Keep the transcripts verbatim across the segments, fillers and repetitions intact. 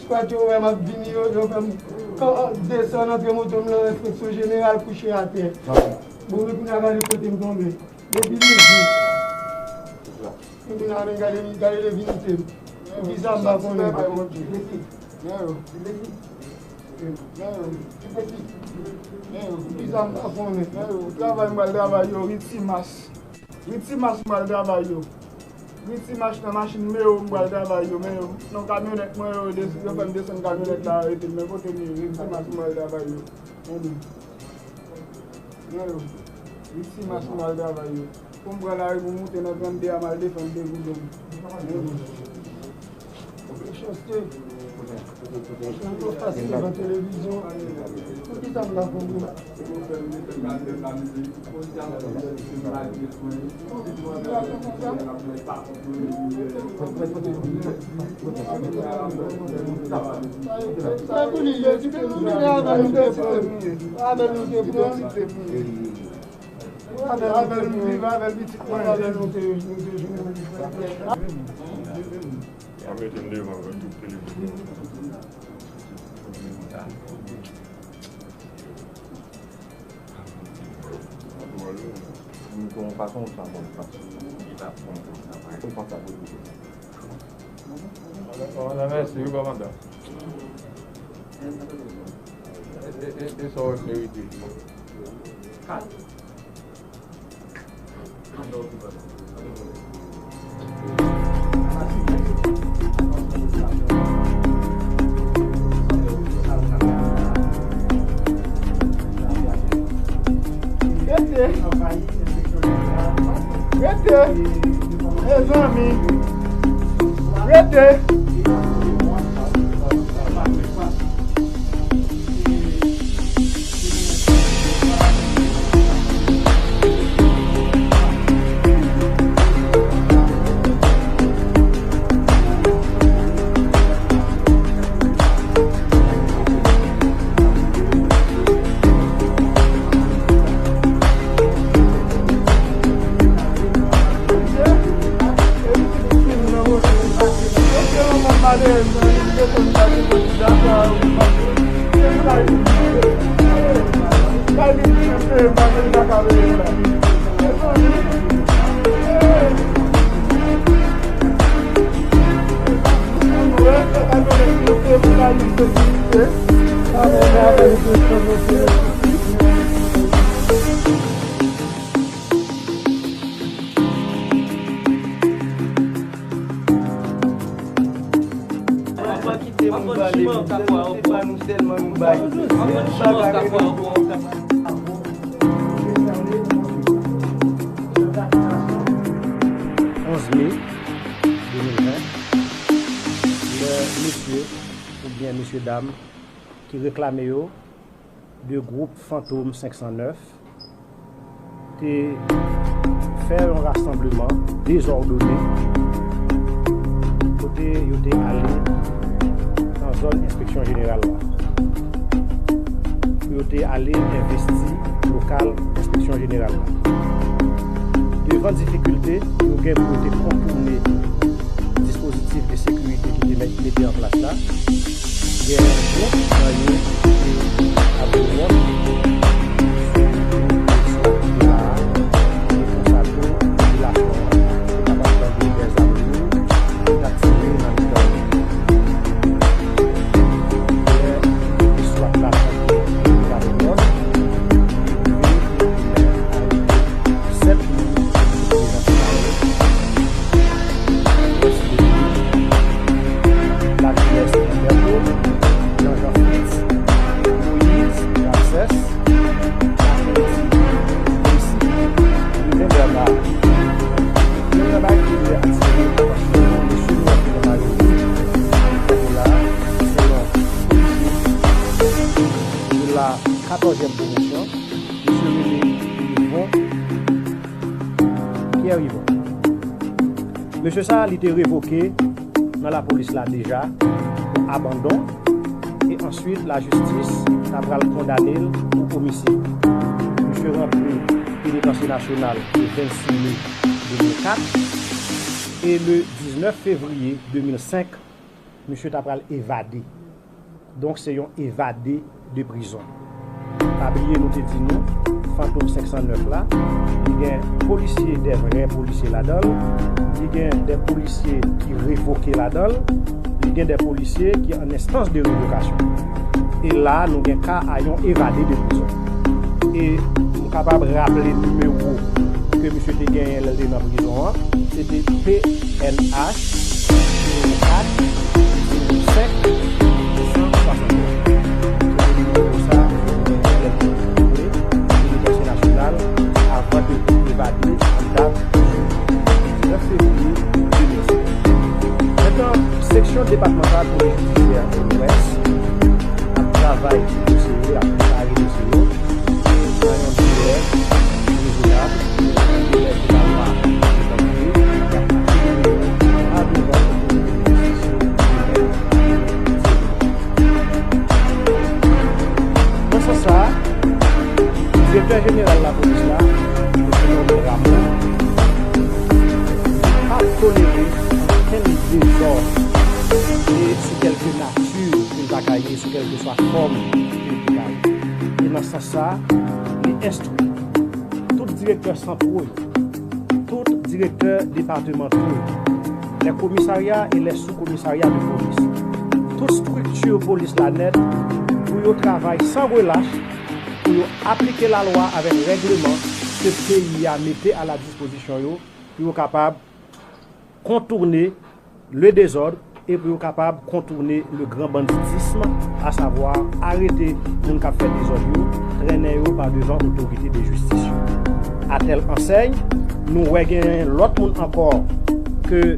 Skwat yo wè m ap vini, yo, yo fè m kan-, desann antre moto m nan, enspeksyon jeneral kouche atè. Bon, men kounye a gade kote m tonbe. Depi midi. Kounye a men gade, gade devinite m. Poukisa m pa konnen? Poukisa m pa konnen? Travay m pral travay yo, Ritzy Mas. Ritzy Mas m pral travay yo. Ritzy Mas nan machin Meo m pral travay yo, men yo. Nan kamyonèt mwen yo, yo fè m desann kamyonèt la, yo rete m, men kote m ye, Ritzy Mas m pral travay yo. Men yo. Ritzy Mas m pral travay yo. Pou m pran lari pou m moute nan trannde a, m al defann de goumen. Mechanste. Mwen fasil nan televizyon. Poukisa m pa konprann? Sa pou li ye, kite nou vini avè nou te pran. Avè nou te pran. Avè, avè nou viv, avè pitit mwen, avè nou te, nou te jwenn. A mete m devan avèk tout televizyon. Mwen kon pa konn sa mwen pa. Li pa konn sa mwen. Konn pa sa mwen. Kòmandan, mèsi wi, kòmandan. E, e, e, e sa w merite. Rete. Rete. Mezanmi. Rete. Onz me de mil ven, lè mesye oubyen mesye dam ki reklame yo de gwoup Fantom senk san nèf te fè yon rasanbleman dezòdone kote yo te ale nan zòn enspeksyon jeneral la, pou yo te ale envesti lokal enspeksyon jeneral la. Devan difikilte, yo gen pou yo te kontoune dispozitif de sekirite ki te mèt mete an plas la, gen gwoup nan yo ki te ap remòt sou direksyon ki te la a, e konsa tou popilasyon an te kapab tande dèzam lour ki t ap tire nan mitan yo. Lè yo te swat la, yo te remòt, yo rive, yo te arete sèt moun ki te prezante pa yo. Wèsly Louis, Lavilès Gilberto, Jean-Jean Fritz, Moïse Ramsès, Makendy Moïse, Rubens Bernard. Premye bagay ki dwe atire atansyon nou, mesye nou ap fè nan Makendy, kote la, se yon polisye de la katòzyèm pwomosyon, mesye rele Yvon Pierre Yvon. Mesye sa a, li te revoke nan lapolis la deja pou abandon, e answit lajistis ta pral kondane l pou omisid. Misye rantre penitansye nasyonal le vennsis me de mil kat e le diznèf fevriye de mil senk, misye ta pral evade. Donk, se yon evade de prizon. Pa bliye, nou te di nou, Fantom senk san nèf la, li gen polisye, de vrè polisye ladan l, li gen de polisye ki revoke ladan l, li gen de polisye ki an enstans de revokasyon. E la, nou gen ka a yon evade de prizon. E nou kapab raple nimewo ke misye te genyen lè l te nan prizon an, se te P N H zewo kat, zewo senk, san swasanntwa. Se te nimewo sa, misye te genyen lè l te vin Penitansye Nasyonal, avan ke li evade an dat diznèf fevriye de mil senk. Mentnan, seksyon depatmantal polis jidisyè Lwès ap travay sou dosye yo, ap prepare dosye yo, e nan yon delè rezonab, yon delè ke lalwa rekòmande, y ap akeyi yo adevan otorite de jistis yo demen. Nan sans sa a, direktè jeneral lapolis la, Mesye Norbert Rameau, pa tolere okenn dezòd e sou kèlke nati ke l ta ka ye, sou kèlkeswa fòm ke l te ka ye. E nan sans sa a, li enstwi tout direktè santwo yo, tout direktè depatmantò yo, les commissariats et les sous-commissariats de police, tout estrikti polis la nèt, pou yo travay san relach, pou yo aplike lalwa avèk règleman ke peyi a mete a la dispozisyon yo, pou yo kapab kontourne le dezòd e pou yo kapab kontourne le grand banditisme, asavwa arete moun k ap fè dezòd yo, trennen yo pa devan otorite de jistis yo. A tèl ansèy, nou wè gen lòt moun ankò ke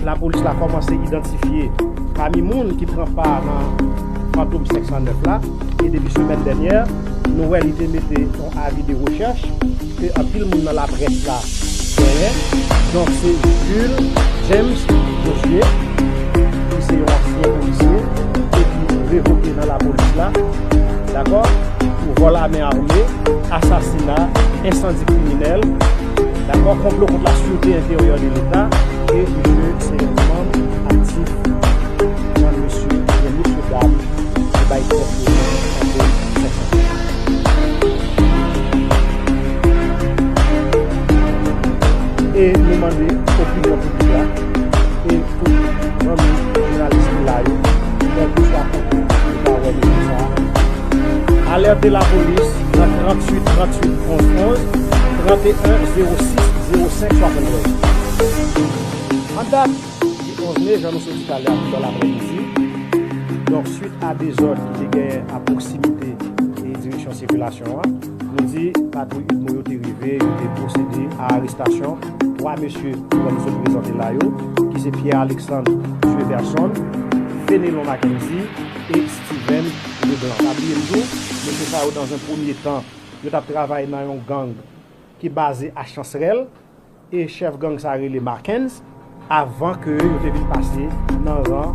lapolis la kòmanse idantifye pami moun ki pran pa nan Fantom senk san nèf la, e depi semèn dènyè, nou wè li te mete yon avi de rechèch ke anpil moun nan laprès la genyen. Donk, se Jules James Josué, ki se yon ansyen polisye e ki revoke nan lapolis la, dakò, pou vòl a men ame, asasina, ensandi kriminèl, dakò, konplo kont la sûreté intérieure de l'État, e misye se yon manm aktif nan mesye oubyen mesye dam ki bay tèt yo nan Fantom senk san nèf. E nou mande opinyon piblik la e tout zanmi jounalis ki la yo, kèlkeswa kote nou ta wè mesye sa a, alerte lapolis nan tranntuit tranntuit onz onz, tranteyen zewo sis zewo senk swasanntrèz. An dat di onz me, jan nou sot di talè a, pi bò laprèmidi, donk, swit a dezòd ki te genyen a pwoksimite e direksyon sikilasyon an, nou di patwouy UDMO yo te rive, yo te pwosede a arestasyon twa mesye ke nou sot prezante la yo, ki se Pierre Alexandre Dieuveursonne, Fenelon Mackendy e Steven Leblanc. Pa bliye m di w, mesye sa yo, dans un premier temps, yo t ap travay nan yon gang ki baze a Chansrèl, e chèf gang sa rele Marckens, avan ke yo te vin pase nan ran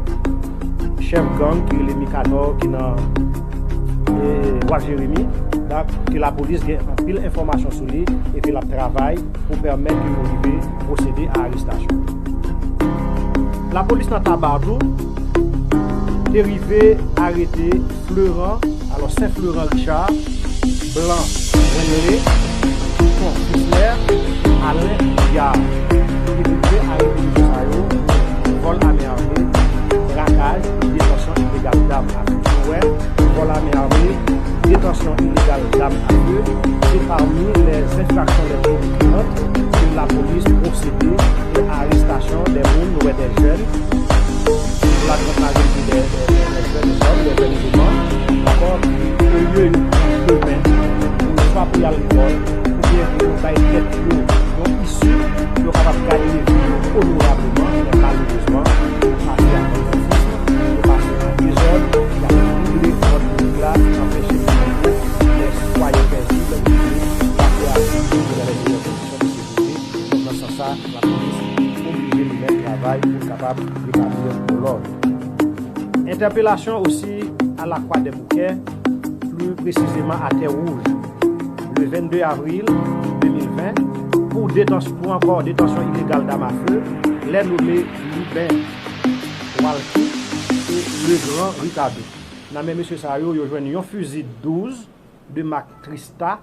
chèf gang ki rele Mikanò, ki nan, e, Waf Jeremi, la, ke lapolis gen anpil enfòmasyon sou li, e ke l ap travay pou pèmèt ke yo rive pwosede a arestasyon. Lapolis nan Taba tou te rive arete Fleuran, alò, Sen Fleuran Richard, Blanc Wenley, Piton Chrysler, Alain Guyard. Li rive arete mesye sa yo pou vòl a men ame, brakaj e detansyon ilegal dam a fe. Nou wè, vòl a men ame, detansyon ilegal dam a fe, se pami lè enfraksyon lè pli rekiran ke lapolis pwosede a arestasyon de moun, nou wè de jèn, flagrant majorité des, des, des, des jeunes hommes, des jeunes humains, dakò, ki, olye yo pran chemen pou yo swa pou y al lekòl, oubyen pou yo bay tèt yo yon isi, pou yo kapab gade vi yo onorableman, men malerezman, pase a banditism, yo pase a dezòd, y ap bougle òd piblik la, anpeche moun yo, lè sitwayen pèzib, pase a moun yo nan lè meyè kondisyon de sekirite. Donk, nan sans sa, lapolis oblije li menm travay pou l kapab retablir lòd. Entèpelasyon osi a Lakwa Dèboukè, pli presizeman a Tè Wouj, le vennde avril de mil ven, pou detans-, pou ankò detansyon ilegal dam a fe, lè nome Liben Walky Legrand Ricardo. Nan men mesye sa yo, yo jwenn yon fizi douz de mak Trista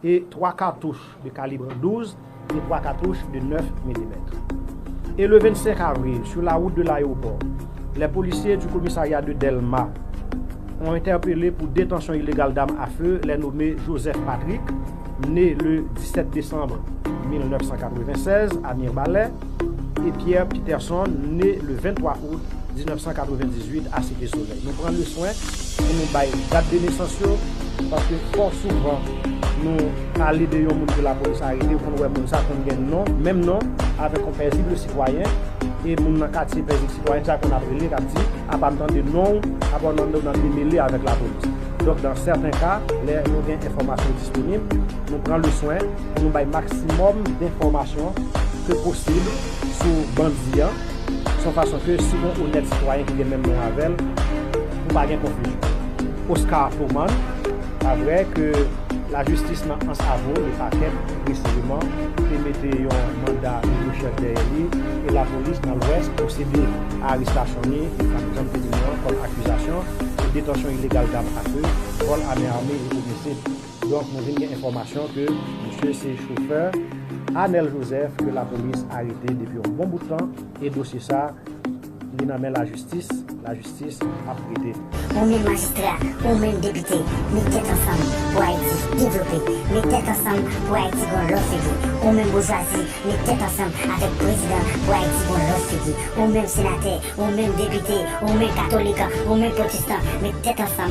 e twa katouch de kalib douz e twa katouch de nèf milimèt. Et le vingt-cinq avril, sur la route de l'aéroport, les policiers du commissariat de Dèlma ont interpellé pour détention illégale d'armes à feu les nommés Joseph Patrick, né le dix-sept décembre mille neuf cent quatre-vingt-seize à Mirbalais, et Pierre Peterson, né le vingt-trois août mille neuf cent quatre-vingt-dix-huit a Site Solèy. Nou pran le swen pou nou bay dat de nesans yo, paske fò souvan nou pale de yon moun ke lapolis arete, ou konn wè moun sa konn gen non, menm non, avèk yon pèzib sitwayen, e moun nan katye pèzib sitwayen sa konn ap rele, k ap di, apa m tande non w, apa w nan, nan demele avèk lapolis. Donk, dans certains cas, lè nou gen enfòmasyon disponib, nou pran le swen pou nou bay maksimòm denfòmasyon ke posib sou bandi an, se yon fason ke si yon onèt sitwayen ki gen menm non avè l, pou pa gen konfizyon. Oscar Thoman, pa vrè ke lajistis nan Anse Avaux, le pakè presizeman, te mete yon manda de rechèch dèyè li, e lapolis nan Lwès pwosede a arestasyon li, sa nou janm te di nou an, kòm akizasyon de détention illégale d'armes à feu, vol à main armée et homicide. Donk, nou vin gen enfòmasyon ke misye se chofè Anel Joseph ke lapolis arete depi yon bon bout tan, e dosye sa, li nan men lajistis, lajistis ap trete. Ou menm majistra, ou menm depite, met tèt ansanm pou Ayiti devlope. Met tèt ansanm pou Ayiti gon lòt figi. Ou menm boujwazi, met tèt ansanm avèk prezidan pou Ayiti gon lòt figi. Ou menm senatè, ou menm depite, ou menm katolik, ou menm pwotestan, met tèt ansanm